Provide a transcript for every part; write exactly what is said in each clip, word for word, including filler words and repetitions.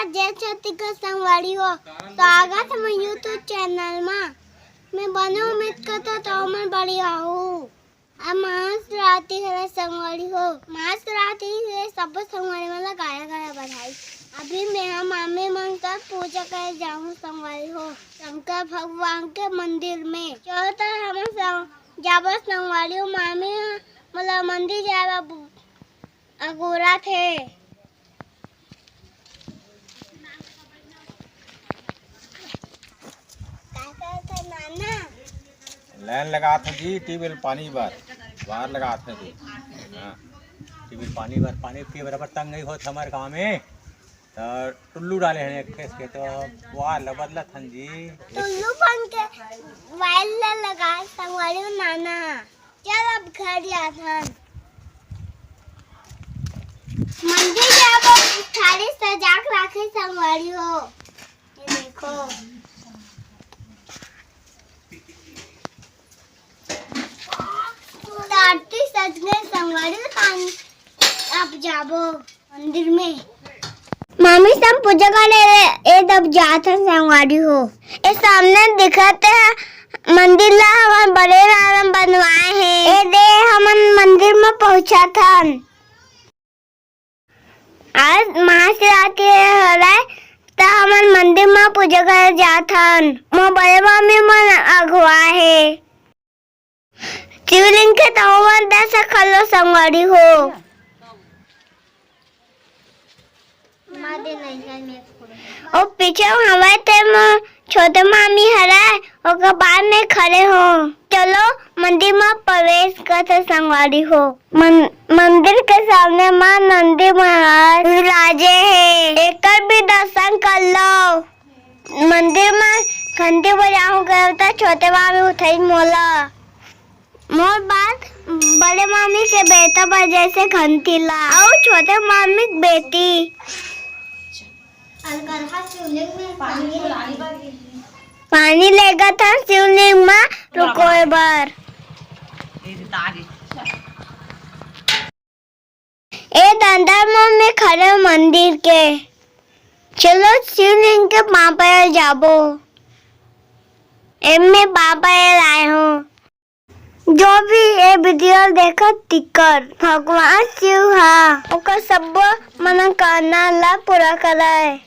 जय छत्तीसगढ़ संगवारी हो, स्वागत हे मोर YouTube चैनल मा। मैं बने उम्मीद करथों, तहू मन बढ़िया हो। आज महाशिवरात्रि हरे संगवारी हो। महाशिवरात्रि के सब्बो संगवारी मन ला गाड़ा गाड़ा बधाई। अभी मैं ह मामी मन कर पूजा करे जाहूं संगवारी हो, शंकर भगवान के मंदिर में। चलो त हमन संग-, जाबो संगवारी हो। मामी ह मोला मंदिर जाए बर अगोरथे। का करत हे नाना? लाइन लगात हे जी, ट्यूबवेल पानी बर, बाहर लगात हे जी। हाँ, ट्यूबवेल पानी बर, पानी पिए बराबर तंगई होत हमर गाँव में, त टुल्लू डाले हन एक ठेस के, त वार ल बदलत हन जी। टुल्लू बन के वायर ल लगा संगवारी हो नाना। चल अब घर जाथन। मंदिर जाबो, थाली सजा के राखे संगवारी हो। ये देखो। आरती सज गए संगवारी हो, तान अब जाबो। मंदिर में। मामी सब पूजा करे ए दब जात हे संगवारी हो। ए सामने दिखत हे मंदिर ला हमर बड़े राम बनवाए हे। ए दे हमन मंदिर में पहुंचत हन। आज महाशिवरात्रि हरय त हमन मंदिर में पूजा करे जात हन। मोर बड़े मामी मन अगुवाए हे। शिवलिंग के तहु मन दर्शन कर लो संगवारी हो। ओ पीछे हवय ते म छोटे मामी हरय, ओकर बाद में खड़े हो। चलो मंदिर म प्रवेश करते संगवारी हो। मन-, मंदिर के सामने माँ नंदी महाराज विराजे हे, एकर भी दर्शन कर लो। मंदिर म घंटी बजाहूं कहे त छोटे मामी उठाई मोला। मोर बाद बड़े मामी के बेटा बजाइस हे घंटी ला, अउ छोटे मामी के बेटी। पानी लेगत हन शिवलिंग म रुकोय बर। ए दंदर म में खड़े मंदिर के। चलो शिवलिंग के पाँव परे जाबो। एमे पाँव परे आए हो। जो भी ए वीडियो देखत तिकर भगवान शिव हा ओकर सब्बो मनोकामना ला पूरा कराए।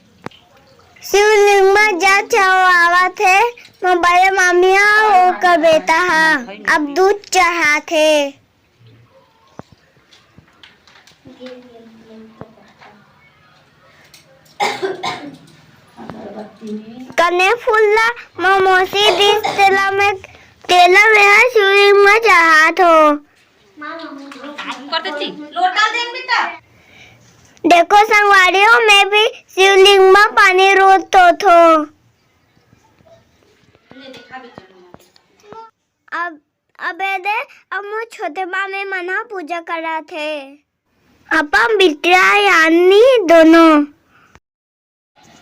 शिवलिंग म जल चढ़ावत हे, मोर बड़े मामी हा ओकर बेटा हा अब दूध चढ़ात हे। कने फूल ला मोर मौसी दिस, तेला में, तेला में हा शिवलिंग में चढ़ात हो। देखो संगवारी हो, मैं भी शिवलिंग में पानी रोज धोत हो। अब, अबे दे, अब मोर छोटे मामी मन ह पूजा करत हे। अपन बिटिया यानी दोनों।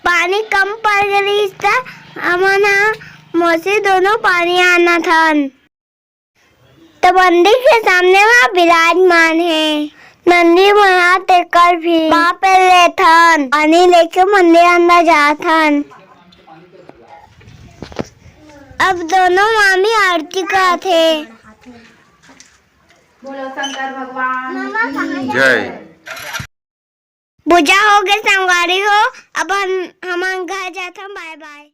पानी कम पड़ गे रिहिस त हमन ह मौसी दोनों पानी आनत हन। त मंदिर के सामने म विराजमान हे नंदी महाराज, तेकर भी पाँव परे लेथन, पानी लेके मंदिर अंदर जाथन। अब दोनों मामी आरती करत हे। बोलो शंकर भगवान की जय। पूजा हो गे संगवारी हो, अब हम, हमन घर जाथन, बाय बाय।